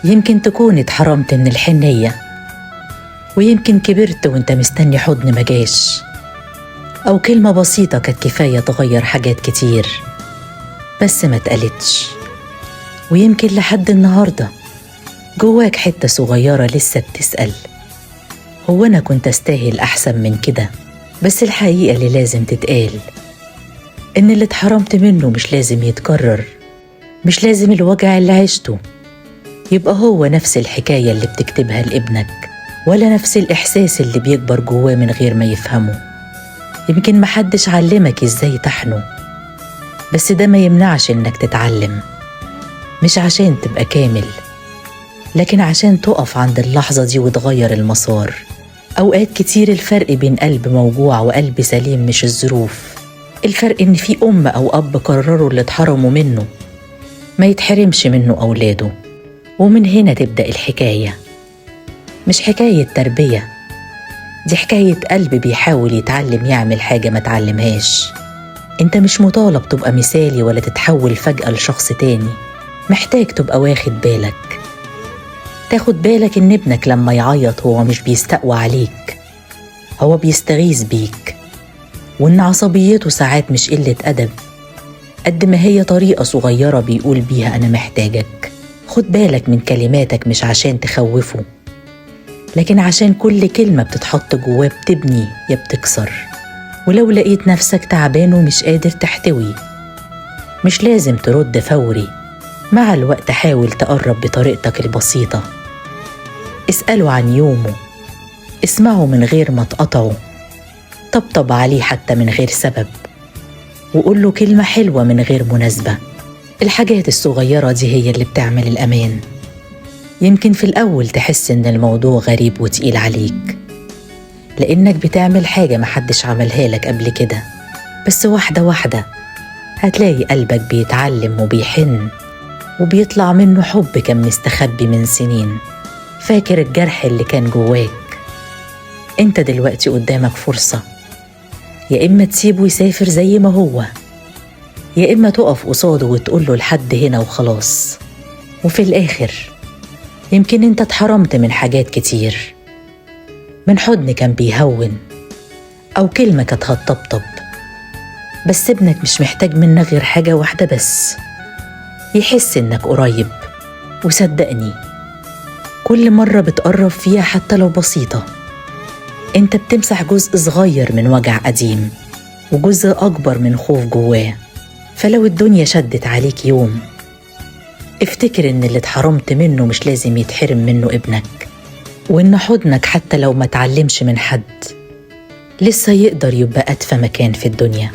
يمكن تكون اتحرمت من الحنية، ويمكن كبرت وانت مستني حضن مجاش، أو كلمة بسيطة كانت كفاية تغير حاجات كتير بس ما اتقالتش. ويمكن لحد النهاردة جواك حتة صغيرة لسه بتسأل، هو أنا كنت أستاهل أحسن من كده؟ بس الحقيقة اللي لازم تتقال إن اللي اتحرمت منه مش لازم يتكرر، مش لازم الوجع اللي عشته يبقى هو نفس الحكاية اللي بتكتبها لابنك، ولا نفس الإحساس اللي بيكبر جواه من غير ما يفهمه. يمكن محدش علمك إزاي تحنه، بس ده ما يمنعش إنك تتعلم، مش عشان تبقى كامل، لكن عشان تقف عند اللحظة دي وتغير المسار. أوقات كتير الفرق بين قلب موجوع وقلب سليم مش الظروف، الفرق إن في أم أو أب قرروا اللي اتحرموا منه ما يتحرمش منه أولاده. ومن هنا تبدأ الحكاية، مش حكاية تربية، دي حكاية قلب بيحاول يتعلم يعمل حاجة ما تعلمهاش. انت مش مطالب تبقى مثالي ولا تتحول فجأة لشخص تاني، محتاج تبقى واخد بالك، تاخد بالك ان ابنك لما يعيط هو مش بيستقوى عليك، هو بيستغيث بيك، وان عصبيته ساعات مش قلة أدب قد ما هي طريقة صغيرة بيقول بيها أنا محتاجك. خد بالك من كلماتك، مش عشان تخوفه، لكن عشان كل كلمة بتتحط جواه بتبني يا بتكسر. ولو لقيت نفسك تعبان ومش قادر تحتوي، مش لازم ترد فوري، مع الوقت حاول تقرب بطريقتك البسيطة. اسأله عن يومه، اسمعه من غير ما تقطعه، طبطب عليه حتى من غير سبب، وقوله كلمة حلوة من غير مناسبة. الحاجات الصغيرة دي هي اللي بتعمل الأمان. يمكن في الأول تحس إن الموضوع غريب وتقيل عليك، لأنك بتعمل حاجة محدش عملها لك قبل كده، بس واحدة واحدة هتلاقي قلبك بيتعلم وبيحن وبيطلع منه حب كان مستخبي من سنين. فاكر الجرح اللي كان جواك؟ انت دلوقتي قدامك فرصة، يا إما تسيبه يسافر زي ما هو، يا إما تقف قصاده وتقوله لحد هنا وخلاص. وفي الآخر يمكن انت اتحرمت من حاجات كتير، من حضن كان بيهون أو كلمة كانت هتطبطب، بس ابنك مش محتاج منك غير حاجة واحدة بس، يحس إنك قريب. وصدقني كل مرة بتقرب فيها حتى لو بسيطة، انت بتمسح جزء صغير من وجع قديم وجزء أكبر من خوف جواه. فلو الدنيا شدت عليك يوم، افتكر إن اللي اتحرمت منه مش لازم يتحرم منه ابنك، وإن حضنك حتى لو ما تعلمش من حد لسه يقدر يبقى أدفى مكان في الدنيا.